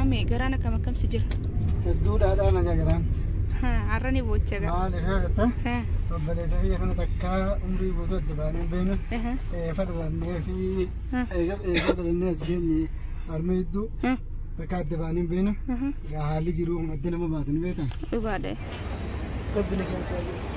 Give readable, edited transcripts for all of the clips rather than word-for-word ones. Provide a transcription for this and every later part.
Maame garaan akkam akkamsi jira? Hedduudhaadhaan aja garaan. Har'a ni boocha gaa. Maal ishee jette? Obboleessa kiyya kana takka umrii guutuu adda baanee hin beeknu. Eefa dhalannee fi eefa dhalannee as geenye harma hedduu takka adda baanee hin beeknu. Egaa haalli jiruu kun adda nama baasanii beektan. Dhugaadha. Rabbi nagaan si haa godhu.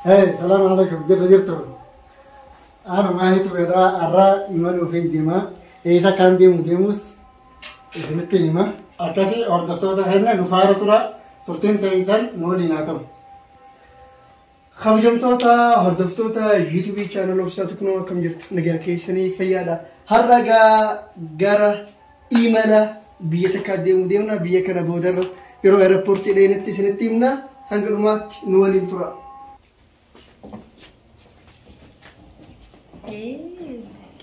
Hey, salam alaikum. Jirra jirtu. Ana maahitu fedhaa har'a imaluuf hin deema. Eessa kan deemu deemus isinitti hima. Akkasii hordoftoota keenya nu faara tura. Turtiin ta'insan nu waliin haa ta'u. Kabajamtoota hordoftoota YouTube channel Obsaa Tuknoo akkam jirtu nagaa keessanii fayyaadha. Har'a gaa gara imala biyya takkaa deemu deemna biyya kana boodarra yeroo airportii dheenetti isinitti himna hanga dhumaatti nu waliin tura.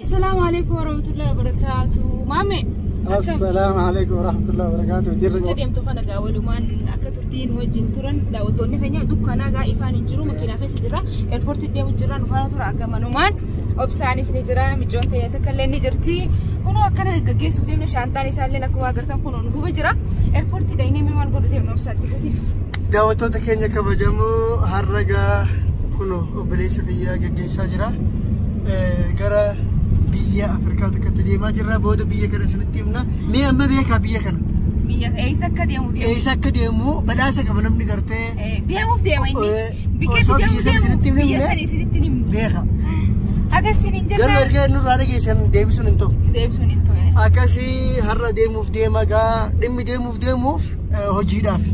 Assalamu alaikum warahmatullahi wabarakatuh. Maame. Assalaamu alaikum warahmatullahi wabarakatuh. Jirra Akka deemtu kana gaa walumaan akka turtiin wajjin turan daawwattoonni keenya dukkanaa gaa ifaan hin jiru makiinaa keessa jira. Eerpoortii deemu jira nu faana tura akka manumaan obsaanis ni jira micoon ta'e takka illee ni jirti. Kunoo akkana gaggeessuuf deemne shaantaan isaallee akkuma agartan kunoo nu guba jira. Eerpoortii dhaqnee mee maal godhu deemna obsaatti gutiif. Daawwattoota keenya kabajamoo har'a gaa kunoo obboleessa kiyyaa gaggeessaa jira. Gara biyya Afrikaa takkatti deemaa jirra. Booda biyya kana isinitti himna. Mee amma beekaa biyya kana. Biyya eessa akka deemu deemu. Eessa akka deemu badhaasa qaba namni gartee. Deemuuf deema inni. Bikkeetti Osoo deemu biyya sana deemu isinitti himne biyya sana isinitti himne. beeka. Akka isiniin Garuu jenna erga nurraa dhageessan deebisuun hin ta'u. deebisuun hin ta'u. Akkasii har'a deemuuf deema gaa dhimmi deemuuf deemuuf hojiidhaaf.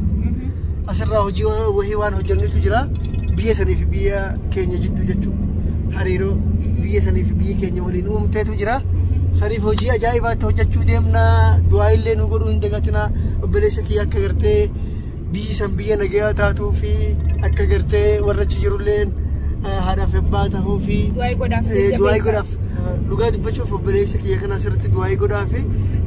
Asirraa hojii wahii waan hojjennutu jira. Biyya sanii fi biyya keenya jidduu jechuudha. Hariiroo biyya sanii fi biyya keenya waliin uumteetu jira. Saniif hojii ajaa'ibaatti hojjechuu deemna. Du'aa illee nu godhuu hin dagatina. Obboleessa kiyya akka gartee biyyi san biyya nagayaa taatuu fi akka gartee warra achi jirulleen haadhaaf abbaa tahuu fi Du'aa godhaaf du'aa godhaaf. Dhugaa dubbachuuf obboleessa kiyya kana asirratti du'aa godhaaf.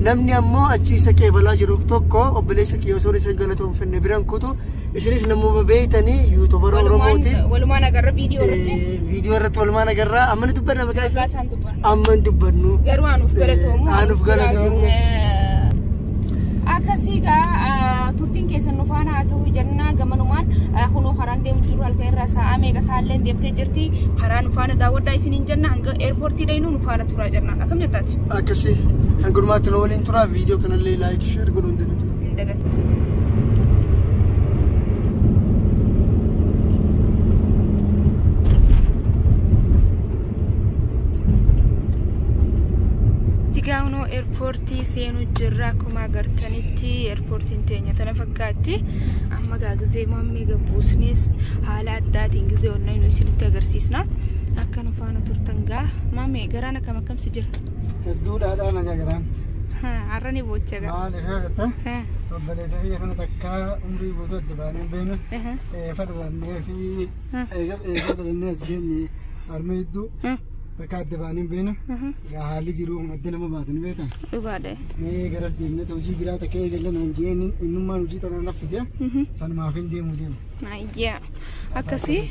Namni ammoo achi isa qeebalaa jiru tokko obboleessa kiyya osoo isa galatoomfanne biraan kutu isinis namuma beektanii yuutubara Oromooti. Walumaan agarra viidiyoo irratti. Viidiyoo irratti walumaan agarra. Amma ni dubbanna maqaa Maqaa isaa? isaan dubbannu. Amma hin dubbannu. Garuu aanuuf galatoomu. Aanuuf galatoomu. Akkasii gaa turtiin keessan nu faana haa ta'u jennaa gamanumaan kunoo karaan deemu jiru halkan irraa sa'a meeqa sa'aallee deemtee jirti karaa nu faana daawwadhaa isiniin jenna hanga eerpoortii dhaynu nu faana turaa jennaan akkam jettaati? Akkasii hanga dhumaatti nu waliin turaa viidiyoo kanallee like share godhuun dagatina. Hin dagatin. Tigaanoo eerpoortii seenuu jirra akkuma agartanitti eerpoortiin teenya tana fakkaatti amma gaa gizee mammii gabbuusnes haala addaatiin gizee onnaa nu isinitti agarsiisna akka nu faana turtan gaa mammee garaan akkam akkamsi jira Hedduudhaadhaan nagaa garaan. Har'a ni boocha gaa. Maal ishee jette? Obboleessa kiyya kana takka umrii guutuu adda baanee hin beeknu. Eefa dhalannee fi eefa dhalannee as geenye harmee hedduu takka adda baanee hin beeknu. Egaa haalli jiru adda nama baasanii beekan. Dhugaadha. Mee garas deemnee hojii biraa takka eegalla naan jeen innummaan hojii tanaan laffite sanumaaf hin deemu deemu. Ayyaa akkasii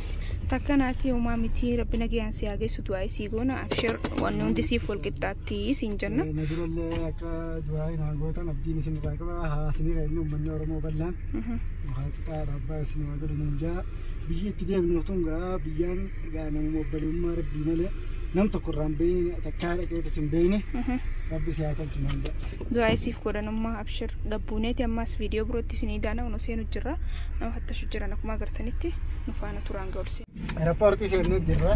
takka naatti homaa miti rabbi nagayaan si haa geessu du'aa isii goona abshir wanni hundi siif wal qixxaatti siin jenna. Na durallee akka du'aa hin gootan abdiin isin irraa qaba hawaasni kan inni uummanni Oromoo bal'aan mukaa xiqqaa abbaa isin haa godhu nuun jaa biyyi itti deemnu tun gaa biyyaan gaa namuma obbolummaa rabbii malee nam tokko irraa hin beekne takkaa dhaqeetis hin beekne rabbi si haa tolchu nuun jaa. Du'aa isiif godhanummaa abshir gabbuuneeti ammaas viidiyoo birootti isinii daana nu seenu jirra nama fattashu jiran akkuma agartanitti nu faana turaan ga'ulse. Eerpoortii seennee jirra.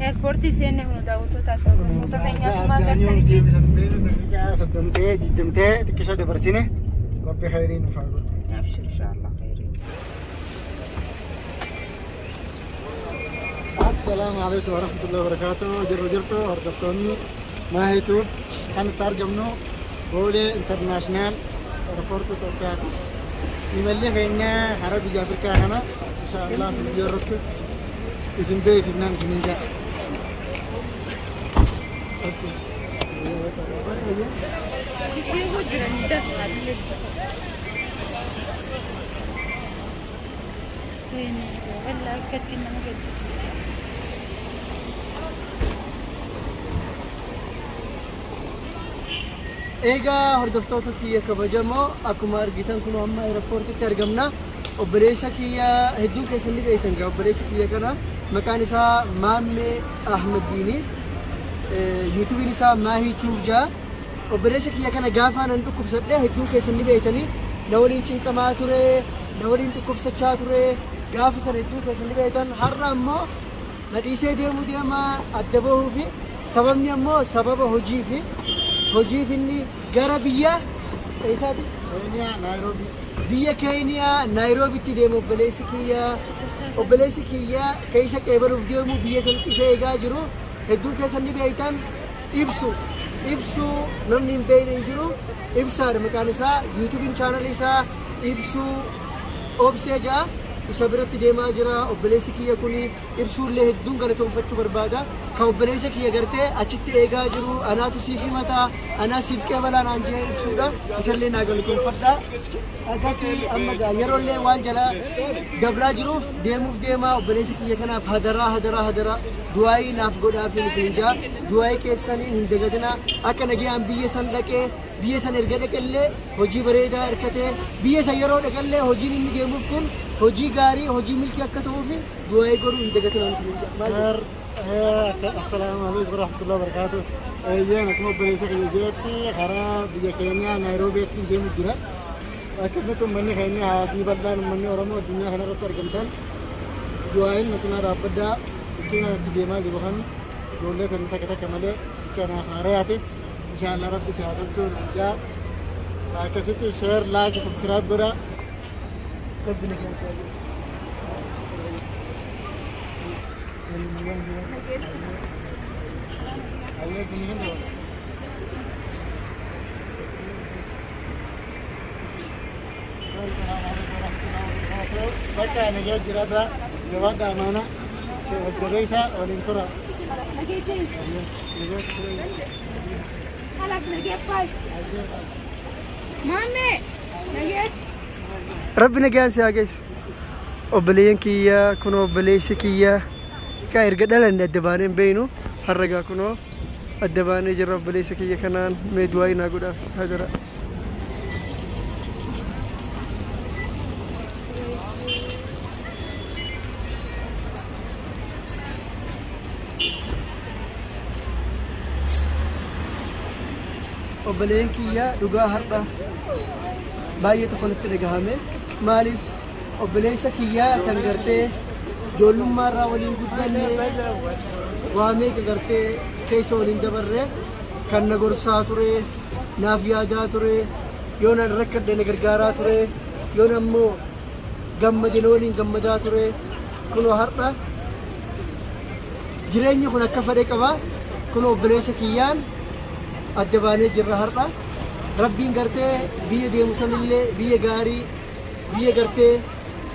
Eerpoortii seenne kun daawwattootaa fi hordoftoota keenya akkuma Abdaanii agartanitti. deebisan beeknu daqiiqaa soddomtee digdamtee xiqqisha dabarsine rabbi khayrii nuuf haa godhu. Abshir inshaallah khayrii. Assalaamu alaikum warahmatullahi wabarakatuh. Jirru jirtu hordoftoonni Maahituu kan itti argamnu Boolee International Airport Itoophiyaati. Imalli keenya hara biyya Afrikaa kana inshaallah viidiyoo irratti isin beeksifnaan isinin ja'a. Fiiguu jiranii dha. Wallaahi akkatti nama gaddisiisa. Egaa hordoftoota kiyya kabajamoo akkuma argitan kun amma eerpoortitti argamna. Obboleessa kiyya hedduun keessan ni beektan gaa obboleessa kiyya kana maqaan isaa Maammee Ahmed Diini. Yuutuubiin isaa Maahii Tuub jaa. Obboleessa kiyya kana gaafa nan dhukkubsadhe hedduun keessan ni beektanii na waliin cinqamaa ture, na waliin dhukkubsachaa ture, gaafa sana hedduun keessan ni beektan. Har'a ammoo na dhiisee deemuu deemaa adda bahuu fi sababni ammoo sababa hojii fi hojiif inni gara biyya eessaati? Keeniyaa Naayiroobii. Biyya Keeniyaa Naayiroobitti deema obboleessi kiyya. Obboleessi kiyya keessa qeebaluuf deemu biyya sanitti isa eegaa jiru. Hedduun keessan ni beektan ibsu. Ibsu namni hin beekne hin jiru. Ibsaadha maqaan isaa. Yuutuubiin chaanalii isaa ibsuu obsee ja'a. Isa biratti deemaa jira obboleessi kiyya kuni ibsuullee hedduun galatoonfachuu barbaada. Kan obboleessa kiyya gartee achitti eegaa jiru anaatu sii simataa anaa siif qeebalaa naan jee ibsuudha. Isallee naa galatoonfadha. Akkasii amma gaa yeroollee waan jala dabraa jiruuf deemuuf deemaa obboleessi kiyya kanaaf hadaraa hadaraa hadaraa du'aayii naaf godhaa fi isin jaa du'aayii keessaniin hin dagatinaa akka nagayaan biyya san dhaqee biyya san erga dhaqellee hojii bareedaa hirkatee biyya san yeroo dhaqellee hojiin inni deemuuf kun hojii gaarii hojii milkii akka ta'uuf du'aayii godhuu hin dagatinaa isin jaa. Assalaamu alaikum warahmatullahi wabarakatuh. Eeyyeen akkuma obboleessa kiyya jeetti karaa biyya Keeniyaa Naayiroobiitti deemu jira. Akkasumatti uummanni keenya hawaasni bal'aan uummanni Oromoo addunyaa kanarratti argamtan du'aayin makinaa dhaabbaddaa iddoo itti deemaa jiru kan ijoollee tana takka takka malee kanaaf haarayaati. Inshaallah rabbi si haa tolchuu jaa. Akkasitti share like subscribe godhaa. Rabbi nagaan si haa godhu. Ayyee isin hin dabala. Bakka nagaa jiraadha. Jabaadha amaana. Wajjabeessa waliin tura. خلاص نجيب فايف مامي نجيب Rabbi nagaan si haa geessu. Obboleeyyan kiyya kunoo obboleessi kiyya kaa erga dhalanne adda baanee hin beeknu har'a gaa kunoo adda baanee jirra obboleessa kiyya kanaan mee du'aa naa godhaaf hadaraa. Obboleen kiyya, dhugaa har'a baay'ee tokko nutti dhagahame. Maaliif, obboleessa kiyyaa kan gartee ijoollummaa irraa waliin guddanne, waa meeqa gartee keessa waliin dabarre, kan na gorsaa ture, naaf yaadaa ture, yoo nan rakkadhe na gargaaraa ture, yoo ammoo gammade na waliin gammadaa ture, kunoo har'a jireenyi kun akka fedhe qaba. Kun obboleessa kiyyaan adda baanee jirra har'a. Rabbiin gartee biyya deemu sanillee biyya gaarii, biyya gartee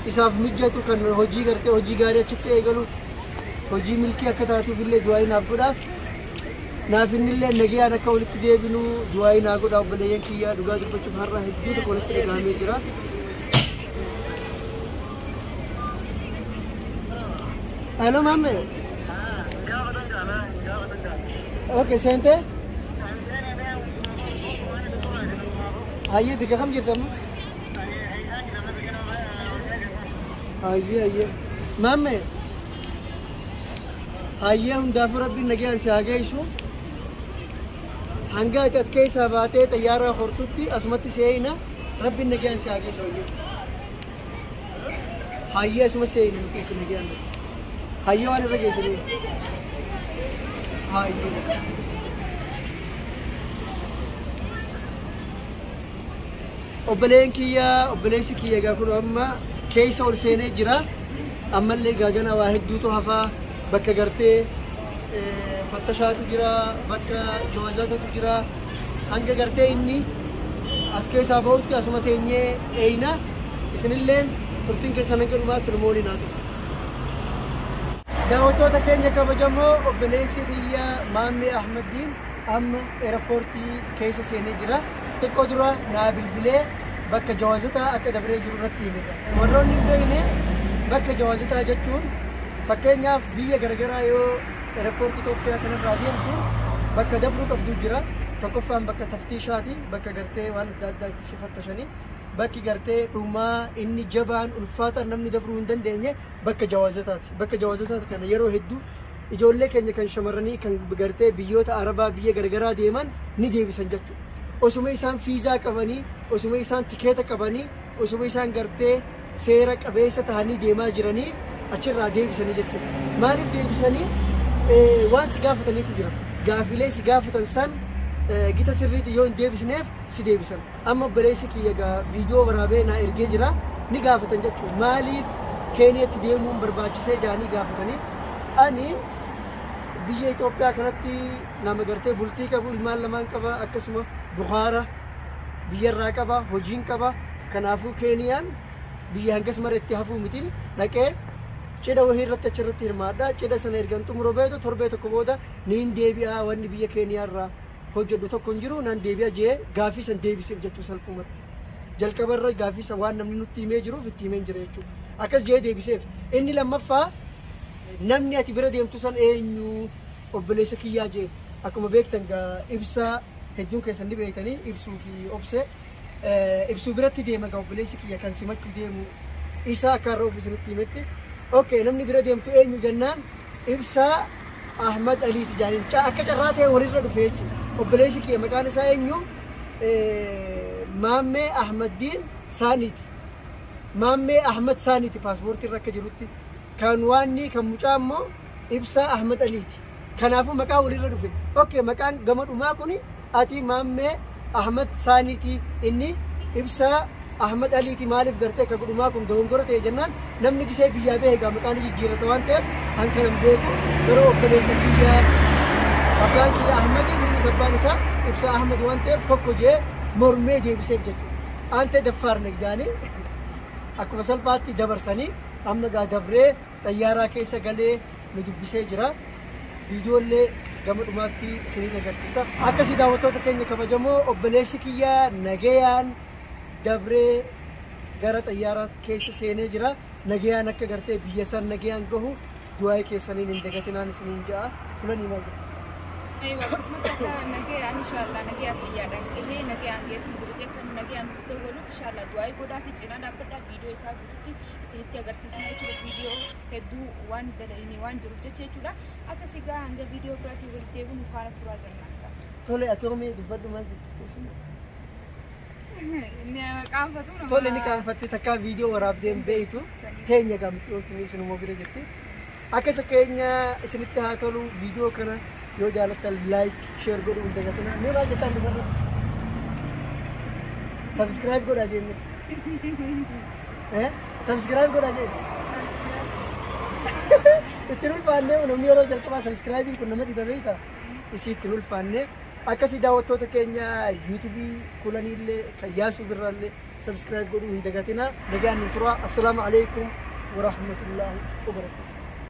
isaaf mijatu, kan hojii gartee hojii gaarii achitti eegalu, hojii milkii akka taatuuf illee du'aa naaf godhaaf. Naaf innillee nagayaan akka walitti deebinu du'aa naa godhaa, obboleeyyan kiyyaa. Dhugaa dubbachuuf har'a hedduu tokko walitti dhagahamee jira. Hello, maame. Okay, seente? Hayyee, bika kam jirta amma? Hayyee, hayyee. Maame. Hayyee, hundaafuu Rabbiin nagayaan si haa geessu. Hanga ati as keessaa baatee xayyaara hortutti asumatti seeyina. Rabbiin nagayaan si haa geessu. Hayyee. Hayyee, asuma seeyina nuti isin nagayaan. Hayyee, waan irra geessanii. Hayyee. Obboleen kiyya, obboleessi kiyya egaa kun amma keessa ol seenee jira. Ammallee gaagana waa hedduutu hafaa. Bakka gartee fattashaatu jira, bakka jawazaatatu jira. Hanga gartee inni as keessaa bahutti asuma teenyee eeyna. Isinilleen turtiin keessan hanga dhumaatti nu waliin haa ta'u. Daawwattoota keenya kabajamoo, obboleessi kiyya Maammee Ahmaddiin amma eerpoortii keessa seenee jira. Xiqqoo dura naa bilbilee bakka jawaazotaa akka dabree jiru irratti hime. Warroonni hin beekne, bakka jawaazotaa jechuun fakkeenyaaf biyya garagaraa yoo eerpoortii Itoophiyaa kanarraa deemtu bakka dabruu qabdu jira. Tokkoffaan bakka taftiishaati, bakka gartee waan adda addaa itti si fattashanii. Bakki gartee dhumaa inni jabaan ulfaataan namni dabruu hin dandeenye bakka jawaazotaati. Bakka jawaazotaati kana yeroo hedduu ijoollee keenya kan shamarranii kan gartee biyyoota Arabaa, biyya garagaraa deeman ni deebisan jechuudha. Osuma isaan fiizaa qabanii, osuma isaan tikeeta qabanii, osuma isaan gartee seera qabeessa ta'anii deemaa jiranii achirraa deebisanii jechuudha. Maaliif deebisanii? Waan si gaafataniitu jira. Gaafilee si gaafatan san gita sirriitti yoo hin deebisneef si deebisan. Amma obboleessi kiyya gaa viidiyoo waraabee naa ergee jira, ni gaafatan jechuudha. Maaliif Keeniyatti deemuun barbaachisee jaanii gaafatanii. Ani biyya Itoophiyaa kanatti nama gartee bultii qabu, ilmaan lamaan qaba, akkasuma buhaara biyyarraa qaba, hojiin qaba. Kanaafuu Keeniyaan biyya hangas mara itti hafuu miti, dhaqee cidha wahii irratti achirratti hirmaadha. Cidha sana ergan xumura beeku torbee tokko booda niin deebi'a, wanni biyya Keeniyaarraa hojjedhu tokko hin jiru, nan deebi'a jee gaafii san deebisiif jechuu salphumatti. Jalqabarra gaafii san waan namni nutti himee jiruuf itti himee jira jechuudha. Akkas jee deebiseef. Inni lammaffaa, namni ati bira deemtu san eenyu, obboleessa kiyyaa jee. Akkuma beektan gaa Ibsaa hedduun keessan ni beektanii, Ibsuu fi Obsee. Ibsuu biratti deema gaa obboleessi kiyya, kan simachuu deemu isa akka har'a ofii isinitti himetti. Okay, namni bira deemtu eenyu jennaan Ibsaa Ahmad Aliiti jaaniin. Akka carraa ta'e walirra dhufe jechuudha. Obboleessi kiyya maqaan isaa eenyu? Maammee Ahmaddiin Saaniiti. Maammee Ahmad Saaniiti paaspoortii irra akka jirutti. Kan waanni kan mucaa immoo Ibsaa Ahmad Aliiti. Kanaafuu maqaa walirra dhufe. Okay, maqaan gama dhumaa kuni ati Maammee Ahmad Saaniiti, inni Ibsaa Ahmad Aliiti, maaliif gartee akka godhumaa kun dogongora ta'e jennaan, namni gisee biyyaa bahe egaa maqaan jijjiirrata waan ta'eef an kanan beeku garuu obboleessa kiyyaa, abbaan kiyya Ahmadi, innis abbaan isaa Ibsaa Ahmadi waan ta'eef tokko jee mormee deebiseef jechuudha. Ante daffaarne jaanii akkuma salphaatti dabarsanii amma gaa dabree xayyaaraa keessa galee nu dubbisee jira. Viidiyoollee gama dhumaatti isiniin agarsiisa. Akkasii daawwattoota keenya kabajamoo, obboleessi kiyya nagayaan dabree gara xayyaaraa keessa seenee jira. Nagayaan akka gartee biyya san nagayaan gahu du'aa keessaniin hin dagatinaan isiniin ja'a. Kulanii maal godhu? Aywa, akkasumatti akka nagayaan inshaallah nagayaa fayyaadhaan gahee nagayaan geetu jiru, akka nagayaan nuuf dawwaluuf inshaallah du'aa godhaa fi cinaa dhaabbadhaa. Viidiyoo isaa guututti isinitti agarsiisna jechuudha. Viidiyoo hedduu waan dalagine waan jiruuf jecha jechuudha. Akkasii gaa hanga viidiyoo biraatiin walitti deebiin nu faana turaa jenna. Tole, ati hoomee dubbadhu, maal jettu keessumaa? Inni qaanfatu nama. Tole, ni qaanfatte, takkaa viidiyoo waraabdee hin beeytu. Teenya gaamxiyootni isinuma bira jirti. Akka isa keenya isinitti haa tolu. Viidiyoo kana yoo jaalattan like, share godhuu hin dagatinaa. Mee maal jettaan dubarra? Subscribe godhaa jenne. Eh? Subscribe godhaa jenne. Ittiin ulfaannee, namni yeroo jalqabaa subscribe kun nama dhiba beektaa? Isii ittiin ulfaannee. Akkasii daawwattoota keenya, yuutuubii kulaniillee kan Yaasuu Birraallee subscribe godhuu hin dagatinaa. Nagaan nu turaa. Assalaamu alaikum warahmatullaahi wabarakaatuh.